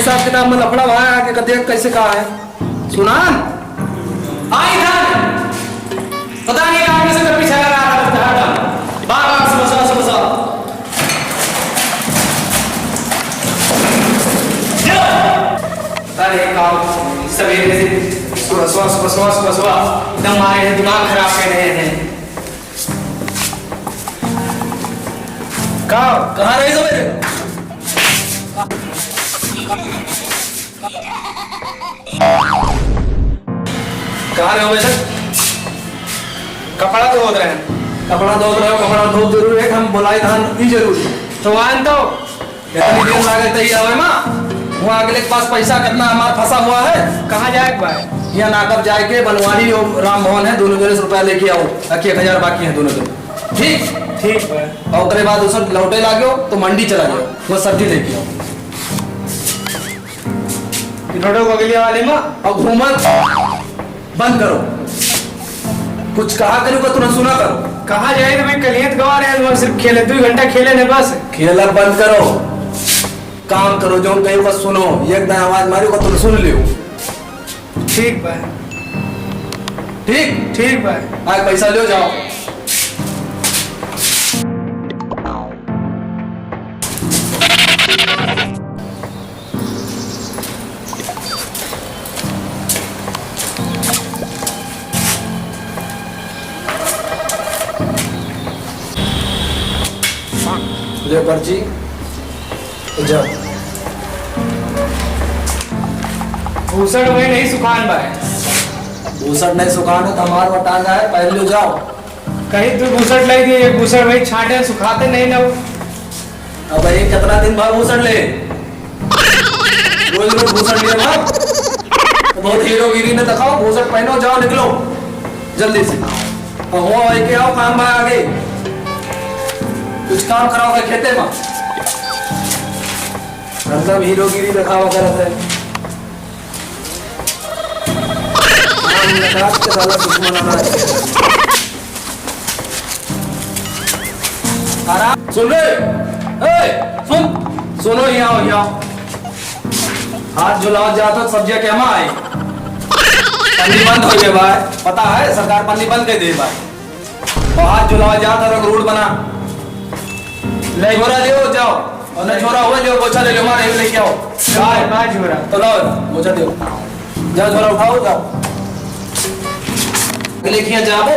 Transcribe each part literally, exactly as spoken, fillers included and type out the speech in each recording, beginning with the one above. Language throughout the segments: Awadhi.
हिसाब किताब में लफड़ा भा है, आगे का देख कैसे का है। सुनान? आई था। पता नहीं कहाँ से तो पीछे लगा रहा था, हरदम। बार बार सुबह, सुबह, सुबह, सुबह। अरे, काम सवेरे से सुबह, सुबह, सुबह, सुबह, सुबह, सुबह। एकदम मारे हैं, दिमाग खराब कर रहे हैं। का? कहाँ रहे सवेरे? कहाँ रहे हो बेटा? कपड़ा धोत रहे हैं। कपड़ा धोत रहे हो, कपड़ा धोत जरूरी है, हम बोलाई धान ई जरूरी है। तो आन तो। इतनी देर लागे तही आवे माँ। वहाँ अगले के पास पैसा कितना हमार फंसा हुआ है। कहाँ जाए के बा? यहाँ नाकब जाए के बनवारी और राम भवन है, दोनों जने से रुपया लेके आओ। बाकी एक हजार बाकी है दोनों जने। ठीक? ठीक बा। और ओकरे बाद उसे लौटे लागो तो मंडी चला जाओ, वो सब्जी लेके आओ। ये रोडो बगलिया वाले माँ। और घूमत बंद करो। कुछ कहा करो का तुरंत सुना करो। कहाँ जाए तो मैं कलियत गवा रहे हैं, सिर्फ खेले, दो घंटा खेले ने बस। खेला बंद करो, काम करो, जो कहीं बस सुनो। एक दाएं आवाज मारो का तुरंत सुन लियो। ठीक बा। ठीक? ठीक बा। आज पैसा लियो, जाओ। ले पर्ची, जा। भूसड़ वही नहीं सुखान बा। भूसड़ नहीं सुखान है, तो हमार बटान है, पहले ले जाओ। कहीं तू भूसड़ लाई दिए, ये भूसड़ वही छांटे, सुखाते नहीं ना वो। अब ये कितना दिन बाद भूसड़ ले? रोज रोज भूसड़ लिए ना? तो बहुत हीरोगिरी न दिखाओ, भूसड़ पहनो, जाओ निकलो जल्दी से। और हुआ भाई के आओ, काम भाई आगे। कुछ काम कराओ के खेते में। हरदम हीरोगिरी दिखावा करत है। काम निकाल के साला दुश्मन आना है। आराम, सुन रे। ए, सुन। सुनो, यहाँ आओ, यहाँ आओ। हाथ जुलाओ जात हो, सब्जियाँ केमा आई? पन्नी बंद हो गए भाई, पता है सरकार पन्नी बंद कर दे भाई। और हाथ जुलाओ जात हो, रोड बना। ले झोरा लियो, जाओ। और न झोरा हुआ, लियो, बोझा ले लियो, मारे लेके आओ। काय? काय झोरा? तो लाओ, बोझा दियो। जाओ, झोरा उठाओ, जाओ। अगले किया जाबो,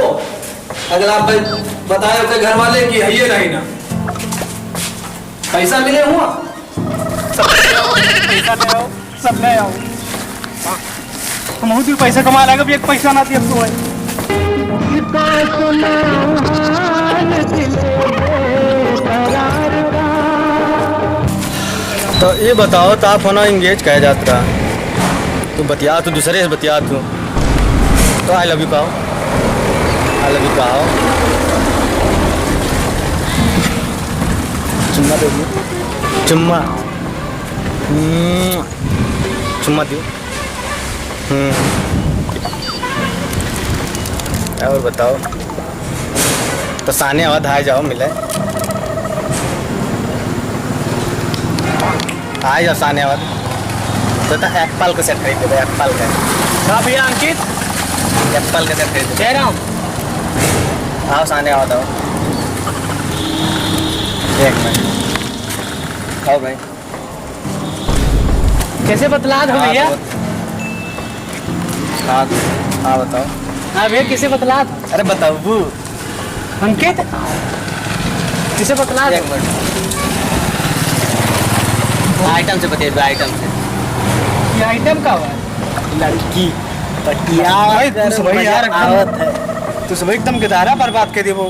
अगला ब-, बताए ओके घर वाले कि है ये नहीं ना। पैसा मिले हुआ? सब ले आओ, पैसा ले आओ, सब ले आओ। हमहू तू पैसा कमा लगा, एक पैसा ना दिए तू है। तो ये बताओ, तो आप फोन एंगेज कहे जात रहा, तू बतिया, तू दूसरे से बतिया तू। तो I love you कहो, I love you कहो। चुम्मा दे दियो, चुम्मा। हम्म, चुम्मा दियो। हम्म। और बताओ, तो साने आवा धाए जाओ मिले। आए जाओ साने आवा। तो, तो एप्पल के सेट खरीद देबे, एप्पल के। का भैया अंकित? एप्पल के सेट खरीद देबे। जयराम। आओ साने आवा, आओ। एक मिनट। आओ भाई। कैसे बतलात हो हाँ, भैया? बहुत। हाँ, हाँ, बताओ। हाँ भैया, कैसे बतलात हो? अरे बताओ। अंकित, कैसे बतलात हो? एक मिनट। आइटम से बतियाइए, आइटम से। ये आइटम का हुआ? लड़की। पटिया भाई, तू कर, समझ मजा यार, एकदम, आवत है। तू समझ एकदम गदारा बर्बाद कर देबो।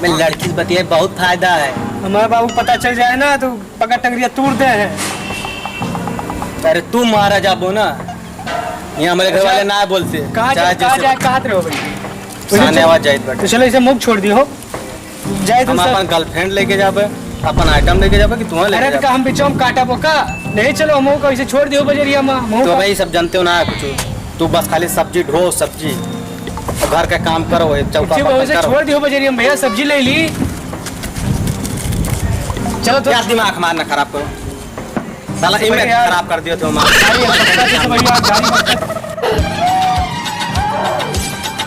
मैं लड़की से बतियाए, बहुत फायदा है। हमारे बाबू पता चल जाए ना, तो पकड़ टंगरिया तूर दे है। अरे तू मारा जाबो ना, यहाँ हमारे घर अच्छा, वाले ना बोलते। कहाँ चाहे जा-, कहाँ जैसे जाए, कहाँ रहो भाई? साने आवाज जाइत बाटे। तो चलो इसे मुख छोड़ दियो, जाए तो हम सब। अपन गर्लफ्रेंड लेके जाबे, अपन आइटम लेके जाबे कि तुम्हें लेके अरे तो जाबे? का हम बिचौम काटा बो का? नहीं चलो हम को इसे छोड़ दियो बजरिया में, हम तो का भाई सब जानते हो ना कुछ, तू बस खाली सब्जी ढो, सब्जी, और घर का काम करो, ये चौका जी, बर्तन वैसे करो। छोड़ दियो बजरिया में भैया, सब्जी ले ली। चलो तो यार दिमाग हमारा ना खराब करो। साला image खराब कर दिया तू हमारा। गाड़ी हम सबका जैसे भैया, गाड़ी सबका।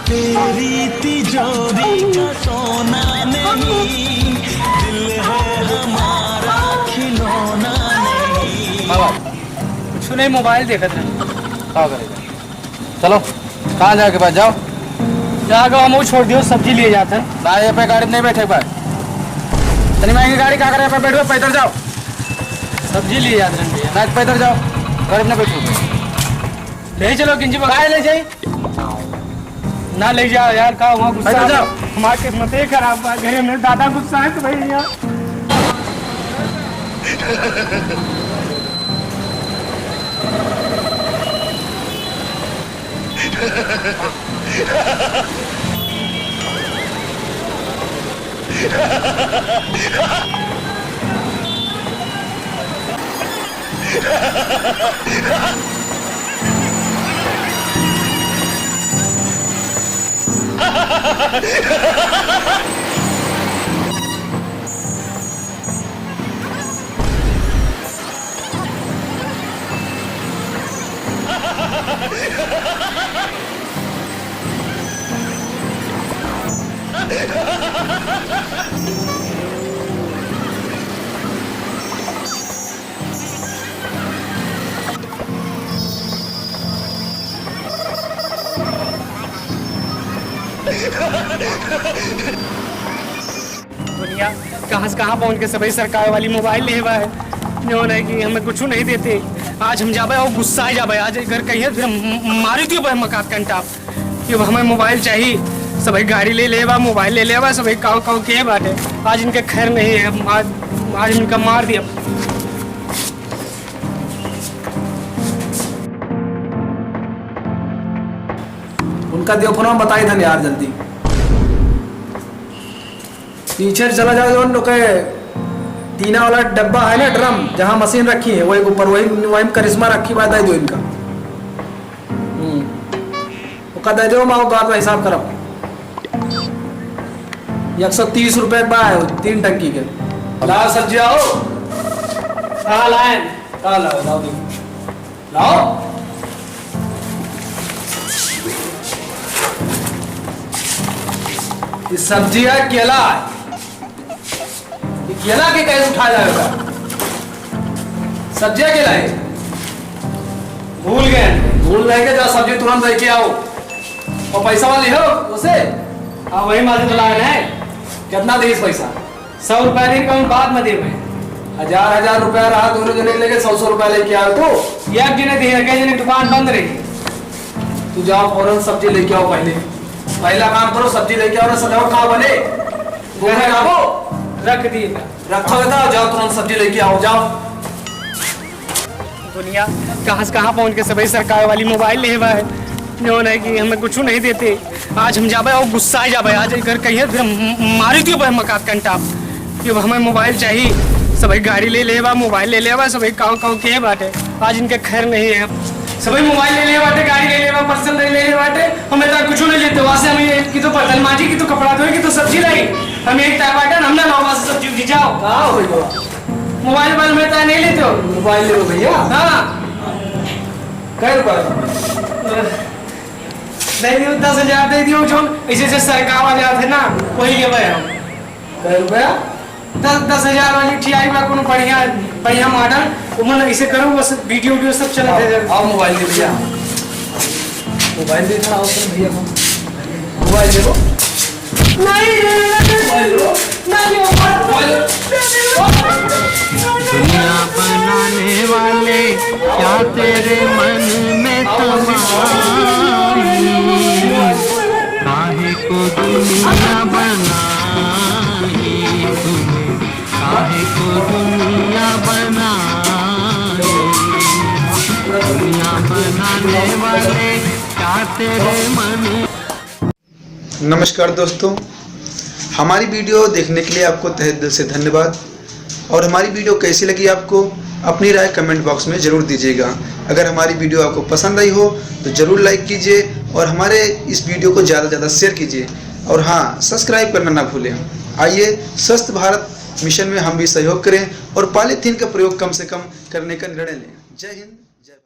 तेरी तिजोरी का सोना नहीं, दिल है हमारा खिलौना नहीं। कुछ नहीं, मोबाइल देखत रहे। का करेगा? चलो, कहाँ जाके बाद जाओ। जाके हम वो छोड़ दियो, सब्जी लिए जात है। ना, ये पे गाड़ी नहीं बैठे बा। इतनी महंगी गाड़ी का करे पे बैठो, पैदल जाओ। सब्जी लिए जात है भैया। ना, पैदल जाओ, गाड़ी में बैठो। ले चलो किंजी बा। काहे ले जाई? ना ले जाओ यार, का हुआ गुस्सा? पैदल जाओ। हमार किस्मते खराब बा, घरे में दादा गुस्सा है तो भैया। दुनिया कहाँ से कहाँ पहुँच के सबही सरकार वाली मोबाइल लेहे बा है, जौन है कि हमें कुछ नहीं देते। आज हम जाबे और गुस्सा आ जाबे, आज घर कहिए फिर हम मारी दियो बा मकात कंटाप। कि अब हमें मोबाइल चाहिए, सबही गाड़ी ले लेबा, मोबाइल ले लेबा, सबही काव काव के बाटे। आज इनके खैर नहीं है, आज, आज इनका मार दिया। उनका दियो फोन में बताई था यार जल्दी। पीछे चला जाओ, जो उन लोग के टीना वाला डब्बा है ना, ड्रम, जहाँ मशीन रखी है, वही ऊपर, वही, वही में करिश्मा रखी बात है जो इनका। हम्म। ओका दे दो, मैं ओका तो हिसाब करब। एक सौ तीस रुपए के बा है, तीन टंकी के। लाओ सब्जी आओ। हाँ, लाए। का लाओ, लाओ दे। लाओ। ये सब्जी है, केला है। ये केला के कैसे उठा जाएगा? सब्जियां के लाए? भूल गए। भूल नहीं के, जाओ सब्जी तुरंत लेके आओ। और पैसा वाली हो उसे? हाँ, वही मालिक लाए हैं। कितना दे इस पैसा? सौ रुपया दे, कहूँ बाद में देवे। हजार, हजार रुपया रहा, दोनों जने लेके सौ, सौ रुपया लेके आए तो? एक जने दे, एक जने दुकान बंद रही। तू जाओ फौरन सब्जी लेके आओ पहले। पहला काम करो, सब्जी लेके आओ ना, सजाओ, खाओ बने। वो घर रखो। रख दिए। रखो बेटा, जाओ तुरंत सब्जी लेके आओ, जाओ। दुनिया कहाँ से कहाँ पहुँच के सबही सरकार वाली मोबाइल लेहे बा है, जौन है कि हमें कुछ नहीं देते। आज हम जाबे और गुस्सा आ जाबे, आज घर कहिए फिर हम मारी दियो बा मकात कंटाप। कि अब हमें मोबाइल चाहिए, सबही गाड़ी ले लेबा, मोबाइल ले लेबा, सबही काव काव के बाटे। आज इनके खैर नहीं है। सबही मोबाइल ले ले बाटे, गाड़ी ले ले बा, पर्सन ले ले बाटे, हमें तो कुछ नहीं लेते। वहाँ से हमें कि तो बर्तन माजी, कि तो कपड़ा धोए, कि तो सब्जी लाई, हमें एक टाइम बाटे, हम ना लाओ वहाँ से सब्जी उब्जी, जाओ। का हो गया? मोबाइल, मोबाइल में तो नहीं लेते हो। मोबाइल ले लो भैया। हाँ। कै रुपया? दे दियो, दस हजार दे दियो, जो ऐसे, ऐसे सरकावा जात है ना, वही लेबे हम। कै रुपया? दस, दस हजार वाली ठी आई बा, कोनो बढ़िया, बढ़िया मॉडल, ओमन ऐसे करो, बस वीडियो, वीडियो सब चलत है। आओ, मोबाइल दे भैया, मोबाइल दे, आओ तुम भैया को, मोबाइल दे दो। नहीं, नहीं, नहीं, नहीं। मोबाइल दे दो। नहीं, मोबाइल दे दो। दुनिया बनाने वाले, क्या तेरे मन में तमाम है? काहे को दुनिया बनाई तूने, काहे को दुनिया बनाई? दुनिया बनाने वाले, क्या तेरे मन नमस्कार दोस्तों, हमारी वीडियो देखने के लिए आपको तहे दिल से धन्यवाद। और हमारी वीडियो कैसी लगी आपको, अपनी राय कमेंट बॉक्स में ज़रूर दीजिएगा। अगर हमारी वीडियो आपको पसंद आई हो तो ज़रूर लाइक कीजिए और हमारे इस वीडियो को ज़्यादा से ज़्यादा शेयर कीजिए। और हाँ, सब्सक्राइब करना ना भूलें। आइए स्वस्थ भारत मिशन में हम भी सहयोग करें और पॉलीथीन का प्रयोग कम से कम करने का निर्णय लें। जय हिंद।